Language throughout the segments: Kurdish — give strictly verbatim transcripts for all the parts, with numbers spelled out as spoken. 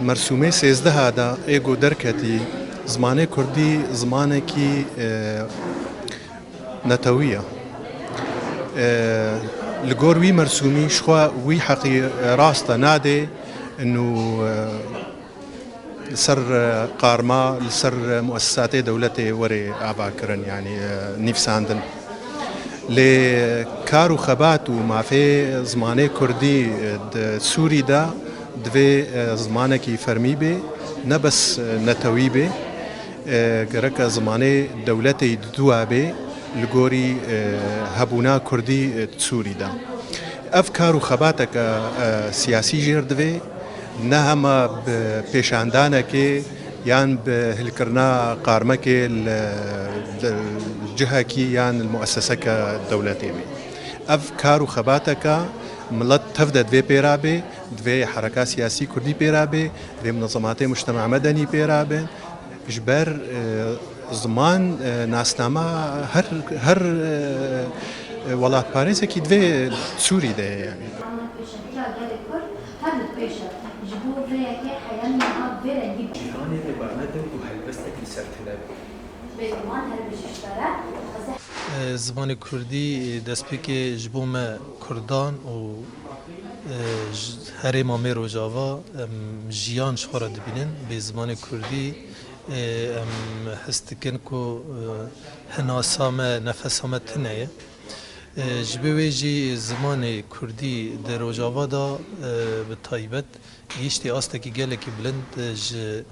Mersûmê sêzdeha de ê ku derketî, zimanê kurdî zimanekî, e, netewî ye. E, li gor wî mersûmî jixwe wî heqî, e, rast e, nadê û, e, li ser, e, qarma, li ser, e, muessesatê dewletê were avakirin, yanî, e, nivîsandin. Lê kar û xebat û mafê zimanê kurdî, e, di Sûrî de divê, e, zimanekî fermî bê, ne bes, e, netewî bê. E, gereke zimanê dewletê di dua bê li gorî, e, hebûna kurdî, e, di Sûrî de. Ev kar û xebateke, e, siyasî jêr divê, ne hema bi pêşandanekê yan bi hilkirina qarmekê li, li cihekî yan li muesseseke dewletê bê. Ev kar û xebateke milet tev de divê pê ra bê, divê hereka siyasî kurdî pê ra bê, divê munezematê mujtema medenî pê ra bin. Ji ber, e, ziman, e, nasnama her, her, e, e, welatparêzekî divê Sûrî de ye, yanî. Pêşengiya gelê Kurd her li pêş e. Ji bo vê yekê heya niha vê rengî. Cîhanê de bernedin ku helbestek li ser tune be. Bêguman her bijî ji te re. E, zimanê kurdî, e, destpêkê ji bo me kurdan û, e, ji herêma me Rojava, em jiyan ji xwe re dibînin. Bê zimanê kurdî, e, em his dikin ku, e, hinasa me, nefesa me tune ye. E, ji bo wê jî zimanê kurdî di Rojava de, e, bi taybet gihîştî astekî gelekî bilind, e, ji, e,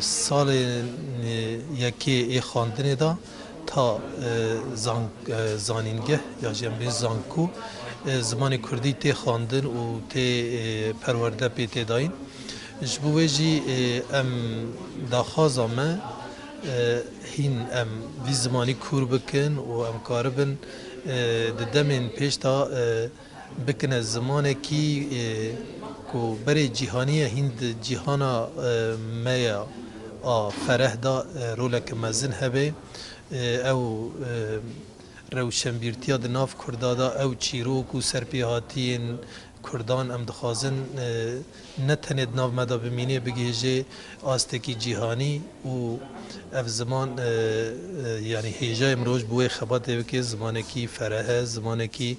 salên, e, yekê ê xwendinê de ta, e, zan-, e, zanîngeh ya jî em bê zanko, e, zimanê kurdî tê xwendin û tê, e, perwerde pê tê dayîn. Ji bo wê jî, e, em daxwaza me, e, hîn em vî zimanî kûr bikin û em karibin, e, di demên pêş de, e, bikine zimanekî, e, ku berê cîhanî ye, hîn di cîhana, e, me ya a fereh de, e, roleke mezin hebe. E, ew, e, rewşenbîrtiya di nav Kurda de, ew çîrok û serpêhatiyên Kurdan em dixwazin, e, ne tenê di nav me de bimînê, bigihêje astekî cîhanî û ev ziman, e, e, yanî hêjayê mirov ji bo wê xebatê bike, zimanekî fereh e, zimanekî,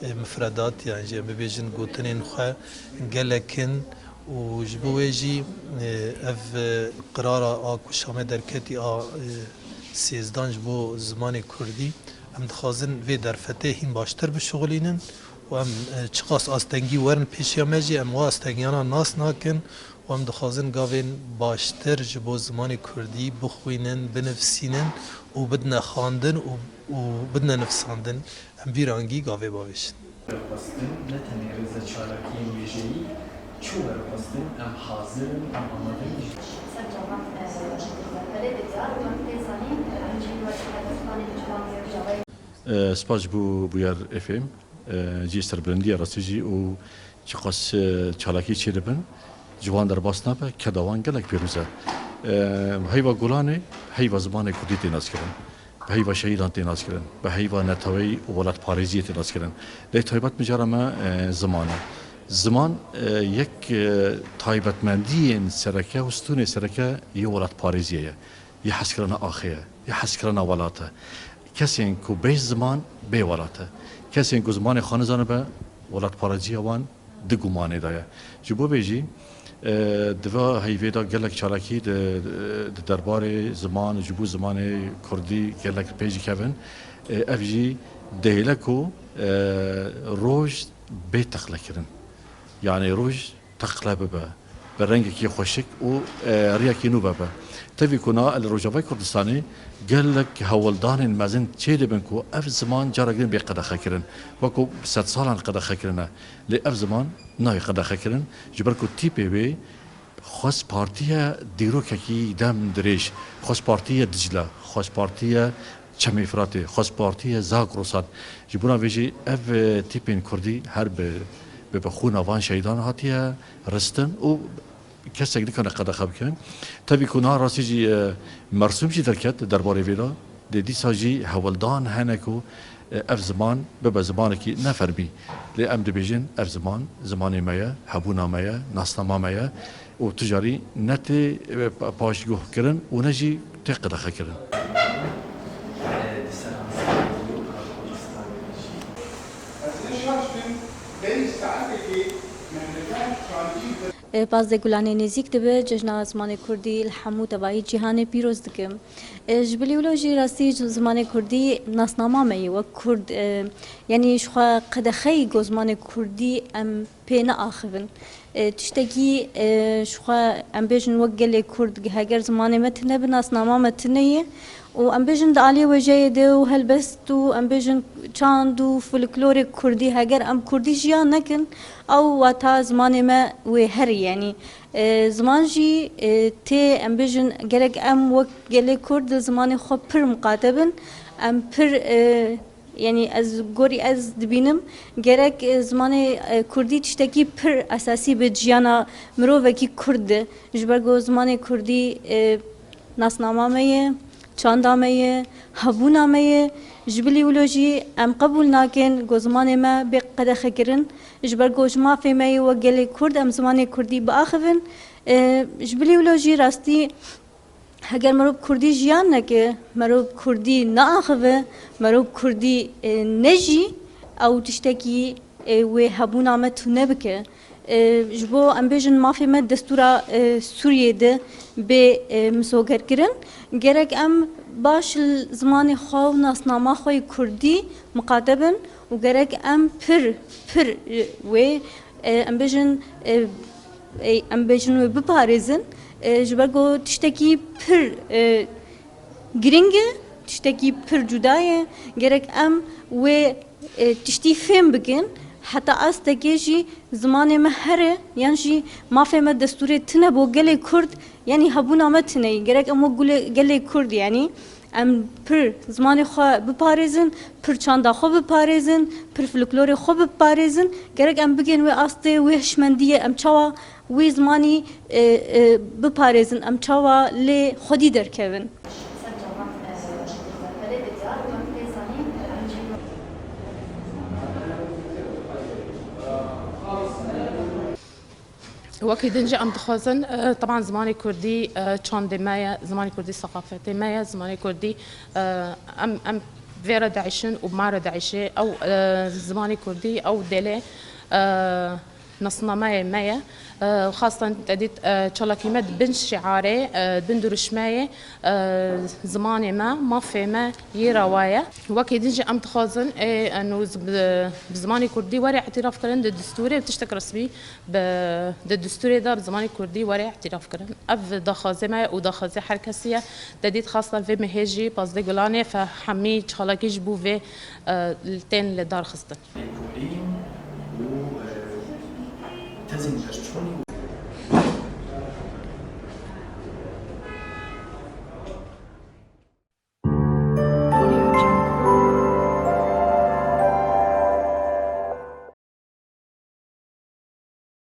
e, mifredat, yan jî em bibêjin gotinên xwe gelek in û ji bo wê jî, e, ev, e, qirara a ku Şamê derketî a, e, sêzdan ji bo zimanê kurdî, em dixwazin vê derfetê hîn baştir bişuxulînin û em, e, çiqas astengî werin pêşiya me jî, em wa astengiyana nas nakin û em dixwazin gavên baştir ji bo zimanê kurdî bixwînin, binivîsînin û bidine xwendin û, û bidine nivîsandin. Em vî rengî gavê bavêjin. Xwestin ne tenê rêze çalakiyên wêjeyî, çi were xwestin, em hazir in, em amade in. Ser çavan, e, belê de diyar, em pê zanîn, em jî wek helbestvanên ciwan Rojavayê. E, spas ji bo Bûyer F M, e, cî serbilindiye rastî jî û çiqas, e, çalakî çêdibin, ji wan derbas nabe, keda wan gelek pîroz e. E, heyva Gulanê, heyva zimanê kurdî tê naskirin. Bi heyva şehîdan tê naskirin, bi heyva neteweyî û welatparêziyê tê naskirin. Lê taybet mijara me, e, ziman e. Ziman, e, yek, e, taybetmendiyên sereke û stûnê sereke yê welatparêziyê ye, yê hezkirina axê ye, yê hezkirina welat e. Kesên ku bê ziman, bê welat e. Kesên ku zimanê xwe nizanibe, welatparêziya wan di gumanê de ye. Ji bo vê jî, e, di va heyvê de gelek çalakî di, di derbarê ziman, ji bo zimanê kurdî gelek pê jî kevin. E, ev jî dihêle ku, e, roj bê teqlekirin. Yanî roj teqle bibe, bi rengekî xweşik û, e, riyekî nû vebe. Tevî ku na li Rojavayê Kurdistanê gelek hewldanên mezin çêdibin ku ev ziman carek din bê qedexekirin. Wek ku sedsalan qedexe kirine. Lê ev ziman nayê qedexekirin. Ji ber ku tîpê wê xwezpartiye dîrokekî dem dirêj, xwezpartiye Dicle, xwezpartiye Çemê Firatê, xwezpartiye Zagros hat. Ji bona vê jî ev, e, tîpên kurdî her bi, bi, bi xwîna van şehîdan hatiye ristin û kesek nikane qedexe bikin. Tevî ku niha rastî jî, e, mersûm jî derket derbarê vê de. Lê dîsa jî hewldan hene ku, e, ev ziman bibe zimanekî nefermî. Lê em dibêjin ev ziman, zimanê me ye, hebûna me ye, nasnama me ye û tu carî ne tê, e, pa-, paşguh kirin û ne jî tê qedexe kirin. E, pazdeh Gulanê nêzîk dibe, cejna zimanê kurdî li hemû tevayî cîhanê pîroz dikim. E, ji bilî wilo jî rastî ji zimanê kurdî nasnama me ye wek kurd, e, yanî ji xwe qedexeyî ku zimanê kurdî em pê neaxivin. E, tiştekî, e, ji xwe em bêjin wek gelê kurd, heger zimanê me tune bi nasnama me tune ye û em bêjin di aliyê wêjeyê de û helbest û em bêjin çand û folklorê kurdî, heger em kurdî jiyan nekin, ew wata zimanê me wê herî, yanî, e, ziman jî, e, tê, em bêjin, gerek em wek gelê kurd li zimanê xwe pir miqate bin, em pir, e, yanî ez gorî ez dibînim, gerek, e, zimanê, e, kurdî tiştekî pir esasî bi jiyana mirovekî kurd de. Ji ber ku zimanê kurdî, e, nasnama me ye, çanda me ye, hebûna me ye. Ji bilî wilo jî em qebûl nakin ku zimanê me bê qedexekirin. Ji ber ku ji mafê me ye wek gelê kurd em zimanê kurdî biaxivin. E, ji bilî wilo jî rastî heger merov kurdî jiyan neke, merov kurdî neaxive, merov kurdî, e, nejî, ew tiştekî, e, wê hebûna me tune bike. E, ji bo em bêjin mafê me destûra, e, Sûriyê de bê, e, misogerkirin. Gerek em baş li zimanê xwe û nasnama xwe yê kurdî miqate bin û gerek em pir, pir, e, wê, e, em bêjin, e, e, em bêjin wê biparêzin. E, ji ber ku tiştekî pir, e, giring e, tiştekî pir cuda ye. Gerek em wê, e, tiştî fêm bikin, heta astekê jî zimanê me here, yan jî mafê me destûrê tune bo gelê Kurd, yanî hebûna me tune ye. Gerek em wek gule-, gelê Kurd, yanî em pir zimanê xwe biparêzin, pir çanda xwe biparêzin, pir folklorê xwe biparêzin. Gerek em bigên wê astê, wê hişmendiyê, em çawa wê zimanî, e, e, biparêzin, em çawa lê xwedî derkevin? Wekî din jî em dixwazin, e, teban zimanê kurdî, e, çandê me ye, zimanê kurdî seqafetê me ye, zimanê kurdî, e, em, em vê re dieyşin û bi me re dieyşe. Ew, e, zimanê kurdî, ew dilê, e, nasnameyê me ye. E, xastan te dît, e, çalakî me di bin şiarê, e, bin dirûşmeyê, e, zimanê me, mafê me yê rewa ye. Wekî din jî em dixwazin, ê, eno zi-, bi, bi zimanê kurdî were îtiraf kirin di distûrê û tiştek resmî bi, di distûrê de bi zimanê kurdî were îtiraf kirin. Ev daxwazê me ye û daxwazê her kesî ye. Te dît xastan vê mehê jî pazdeh Gulanê fe hemî çalakî ji bo vê, e, tên li dar xistin. Lêkolîn û, e, tezên berçûnî û